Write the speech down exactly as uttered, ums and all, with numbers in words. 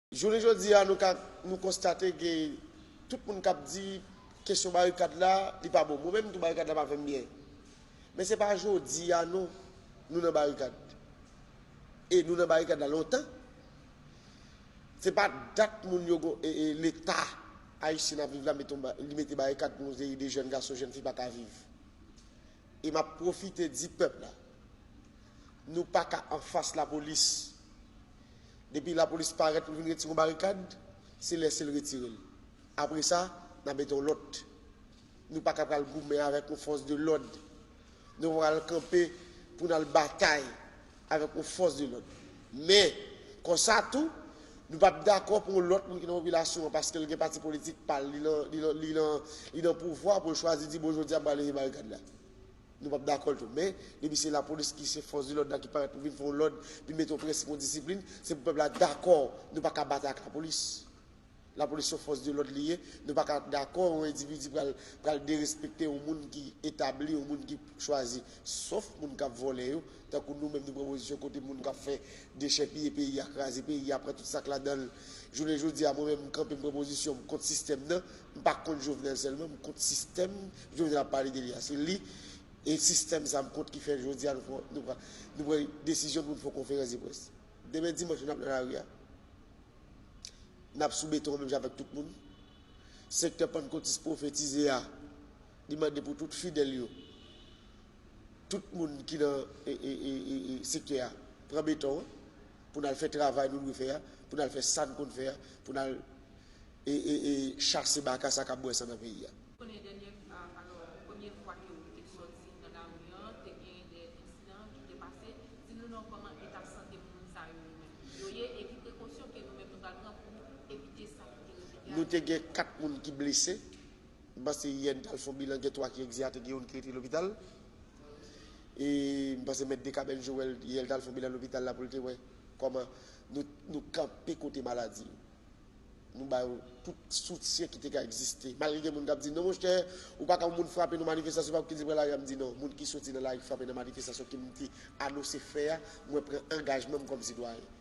Jounen jodi a, nou ka, nou konstate ke tout moun k ap di kesyon barikad la, li pa bon. Mwen menm tou, barikad la pa fè m byen. Men se pa jodi a non, nou nan barikad. E nou nan barikad la lontan. Se pa dat moun yo go, e, e, Leta ayisyen ap viv la, mete yon ba-, li mete barikad pou yon seri de jèn gason, jèn fi pa ka viv. E m ap pwofite di pèp la, nou pa ka anfas lapolis. Depi lapolis parèt pou vin retire yon barikad, se lèse l retire l. Apre sa, n a mete yon lòt. Nou pa ka pral goumen avèk yon fòs de lòd. Nou pa pral kanpe pou n al batay avèk yon fòs de lòd. Men, konsa tou, nou p ap dakò pou yon lòt moun ki nan popilasyon an, paske l gen pati politik pa l, li nan, li nan, li nan, li nan pouvwa pou l chwazi di, bon, jodi a, m pral leve barikad la. Nou p ap dakò l tou. Men, depi se lapolis ki se fòs de lòd la ki parèt pou vin fè yon lòd, vin mete yon prensip, yon disiplin, se pou pèp la dakò, nou pa ka batay ak lapolis. Lapolis se yon fòs de lòd li ye, nou pa ka dakò yon endividi pral, pral derespekte yon moun ki etabli, yon moun ki chwazi. Sof moun k ap vòlè yo, tankou nou menm nou pran pozisyon kote moun k ap fè dechèpiye peyi a, kraze peyi a, pran tout sa k ladan l. Jounen jodi a, mwen menm, m kanpe, m pran pozisyon, m kont sistèm nan. M pa kont Jovenel sèlman, m kont sistèm Jovenel ap pale de li a. Se li e sistèm sa m kont ki fè jodi a nou pran, nou pran, nou pran desizyon pou n fè yon konferans de près. Demen dimanch, n ap nan lari a. N ap sou beton an menm jan avèk tout moun. Sektè Pannkotis pwofetize a, li mande pou tout fidèl yo, tout moun ki nan, e, e, e, e, e, sektè a, pran beton an, pou n al fè travay nou dwe fè a, pou n al fè sa n konn fè a, pou n al, e, e, e, chase baka sa k ap bwè san nan peyi a. Konnen dènye, a, alò, premye fwa ke ou te sòti nan lari an, te gen de ensidan ki te pase. Di nou non kòman eta sante moun sa yo, yo menm. Yo ye e ki prekosyon ke nou menm nou pral pran pou evite sa ki te repete a. Nou te gen kat moun ki blese. M panse yè n t al fè yon bilan, gen twa ki egzeyate, gen youn ki rete lopital. E m panse mèt Dekabèn Joel, yè l t al fè yon bilan lopital la pou l te wè kòman nou, nou kanpe kote maladi yo. Nou ba yo tout soutyen ki te ka egziste. Malgre gen moun k ap di, non, monchè, ou pa ka wè moun frape nan manifestasyon, pa ki di pran lari a, m di non. Moun ki soti nan lari frape nan manifestasyon ke m te anonse fè a, mwen pran angajman m kòm sitwayen.